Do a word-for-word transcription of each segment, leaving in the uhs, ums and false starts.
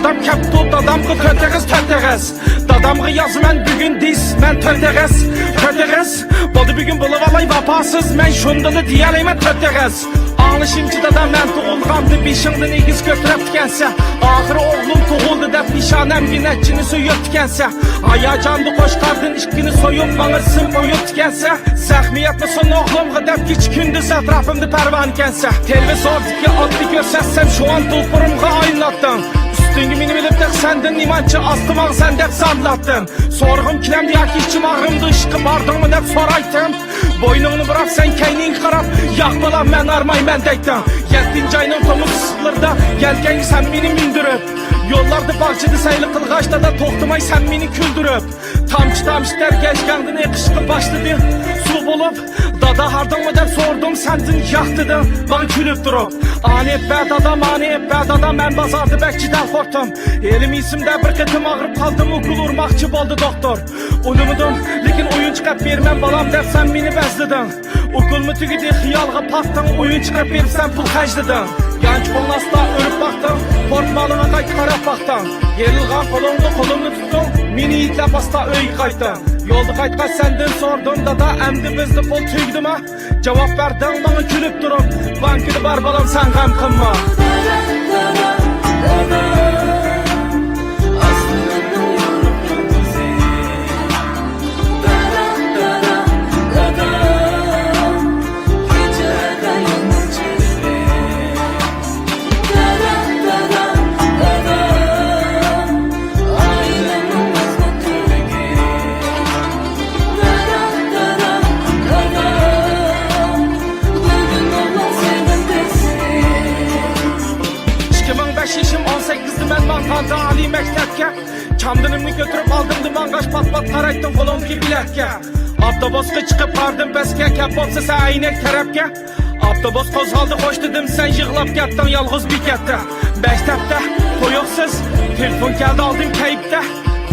دەپ كەپتۇ دادامغا تۆت ئېغىز، تۆت ئېغىز. دادامغا يازىمەن بۈگۈن دىس، مەن تۆت ئېغىز، تۆت ئېغىز. بولدى بۈگۈن بولۇۋالاي ۋاپاسىز، مەن شۇندىلا دېيەلەيمەن تۆت ئېغىز. ئاڭلىشىمچە دادا، مەن تۇغۇلغاندا بېشىڭدىن ئېگىز كۆتۈرەپتىكەنسەن. ئاخىرى ئوغلۇم تۇغۇلدى دەپ نىشانەمگە نەچچىنى سۆيۈپتىكەنسەن. ھاياجاندا قوچقاردىن ئىككىنى سويۇپ، ماڭا ئىسىم قويۇپتىكەنسەن. زەخمى يەتمىسۇن ئوغلۇمغا دەپ، كېچە كۈندۈز ئەتراپىمدا پەرۋانىكەنسەن. تېلېۋىزوردىكى ئاتنى كۆرسەتسەم، شۇ ئان دۇلپۇرۇمغا ئايلىناتتىڭ. ئۈستۈڭگە مېنى ئېلىپ تېخى سەندىن نېمانچە ئاستا ماڭىسەن دەپ سانلاتتىم. سورىغۇم كېلەمدۇ ياكى ئىچىم ئاغرىمدۇ، ئىشقا باردىڭمۇ دەپ سورايتتىم. بوينۇڭنى بۇراپ سەن كەينىڭگە قاراپ، ياق بالام، مەن ھارمايمەن دەيتتىڭ. يەتتىنچى ئاينىڭ تومۇز ئىسسىقلىرىدا يەلكەڭگە سەن مېنى مىندۈرۈپ، يوللاردا باغچىدا سەيلە قىلغاچ دادا، توختىماي سەن مېنى كۈلدۈرۈپ. تامچە-تامچە تەر گەجگەڭدىن ئېقىشقا باشلىدى سۇ بولۇپ. دادا ھاردىڭمۇ دەپ سورىدىم سەندىن، ياق دېدىڭ ماڭا كۈلۈپ تۇرۇپ. ئانى ئېپ بەر دادام، ئانى ئېپ بەر دادام، مەن بازاردا بەك جىدەل خورتۇم. ھېلىمۇ ئېسىمدە بىر قېتىم ئاغرىپ قالدىم، ئوكۇل ئۇرماقچى بولدى دوختۇر. ئۇنىمىدىم، لېكىن ئويۇنچۇق ئەپ بېرىمەن بالام دەپ سەن مېنى بەزلىدىڭ. ئوكۇلمۇ تۈگىدى، خىيالغا پاتتىڭ، ئويۇنچۇق ئەپ بېرىپ سەن پۇل خەجلىدىڭ. يانچۇقۇڭنى ئاستا ئۆرۈپ باقتىڭ، پورتمالىڭغا قايتا قاراپ باقتىڭ. يېرىلغان قولۇڭدا قولۇمنى تۇتتۇڭ، مېنى يېتىلەپ ئاستا ئۆيگە قايتتىڭ. يولدا قايتقاچ سەندىن سورىدىم، دادا، ئەمدى بىزدە پۇل تۈگىدىما؟ جاۋاب بەردىڭ ماڭا كۈلۈپ تۇرۇپ، بانكىدا بار بالام، سەن غەم قىلما. ئىككى مىڭ بەش يېشىم ئون سەككىزدە مەن ماڭغاندا ئالىي مەكتەپكە، چامدىنىمنى كۆتۈرۈپ ئالدىمدا ماڭغاچ پات-پات قارايتتىڭ قولۇڭدىكى بىلەتكە. ئاپتوبۇسقا چىقىپ باردىم پەسكە، كەپ بوپسا سەن ئەينەك تەرەپكە. ئاپتوبۇس قوزغالدى خوش دېدىم، سەن يىغلاپ كەتتىڭ يالغۇز بېكەتتە. مەكتەپتە تۇيۇقسىز تېلېفون كەلدى ئالدىم كەيىپتە.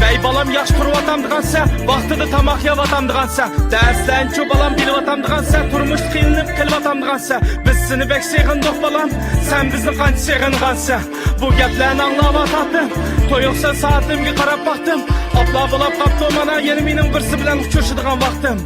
ۋەي بالام، ياخشى تۇرۇۋاتامدىغانسەن، ۋاقتىدا تاماق يەۋاتامدىغانسەن. دەرسلەرنىچۇ بالام بىلىۋاتامدىغانسەن، تۇرمۇشتا قىينىلىپ قېلىۋاتامدىغانسەن. بىز سېنى بەك سېغىندۇق بالام، سەن بىزنى قانچە سېغىنغانسەن. بۇ گەپلەرنى ئاڭلاۋاتاتتىم، تۇيۇقسىز سائىتىمگە قاراپ باقتىم. ئاپلا بولاپ قاپتۇ مانا يەنە مېنىڭ بىرسى بىلەن ئۇچرىشىدىغان ۋاقتىم.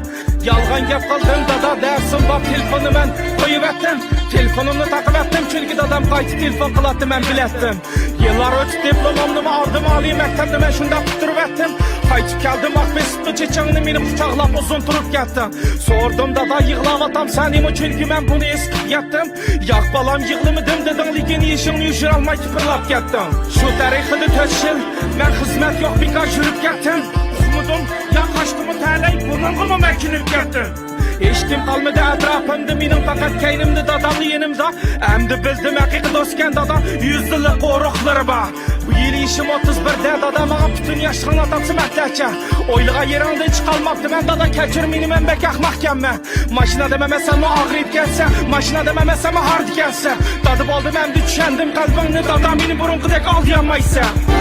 يالغان گەپ قىلدىم دادا، دەرسىم بار، تېلېفوننى مەن قويۇۋەتتىم. تېلېفونۇمنى تاقىۋەتتىم، چۈنكى دادام قايتا تېلېفون قىلاتتى، مەن بىلەتتىم. يىللار ئۆتۈپ دىپلومامنىمۇ ئالدىم، ئالىي مەكتەپنى مەن شۇنداق پۈتتۈرۈۋەتتىم. قايتىپ كەلدىم ئاق بېسىپتۇ چېچىڭنى، مېنى قۇچاقلاپ ئۇزۇن تۇرۇپ كەتتىڭ. سورىدىم دادا يىغلاۋاتامسەنمۇ، چۈنكى مەن بۇنى ھېس قىلىپ يەتتىم. ياق بالام يىغلىمىدىم دېدىڭ، لېكىن يېشىڭنى يوشۇرالماي تىپىرلاپ كەتتىڭ. شۇ تەرىخىدە تۆت يىل مەن خىزمەت يوق بىكار يۈرۈپ كەتتىم. ئۇقمىدىم يا قاچتىمۇ تەلەي، بۇنىڭغىمۇ مەن كۆنۈپ كەتتىم. ھېچكىم قالمىدى ئەتراپىمدا مېنىڭ، پەقەت كەينىمدە داداملا يېنىمدا. ئەمدى بىلدىم ھەقىقىي دوستكەن دادا، يۈز يىللىق ئۇرۇقلىرى بار. بۇ يىل يېشىم ئوتتۇز بىردە، دادام ماڭا پۈتۈن ياشلىقىڭنى ئاتاتسا مەھلەچە. ئويلىغان يېرىڭدىن چىقالماپتىمەن دادا، كەچۈر مېنى، مەن بەك ئەخمەقكەنمەن. ماشىنا ئادەم ئەمەسسەنمۇ ئاغرىيدىكەنسەن، ماشىنا ئادەم ئەمەسسەنمۇ ھاردىكەنسەن. دادا بولدۇم ئەمدى چۈشەندىم قەلبىڭنى، دادا مېنى بۇرۇنقىدەك ئالدىيالمايسەن.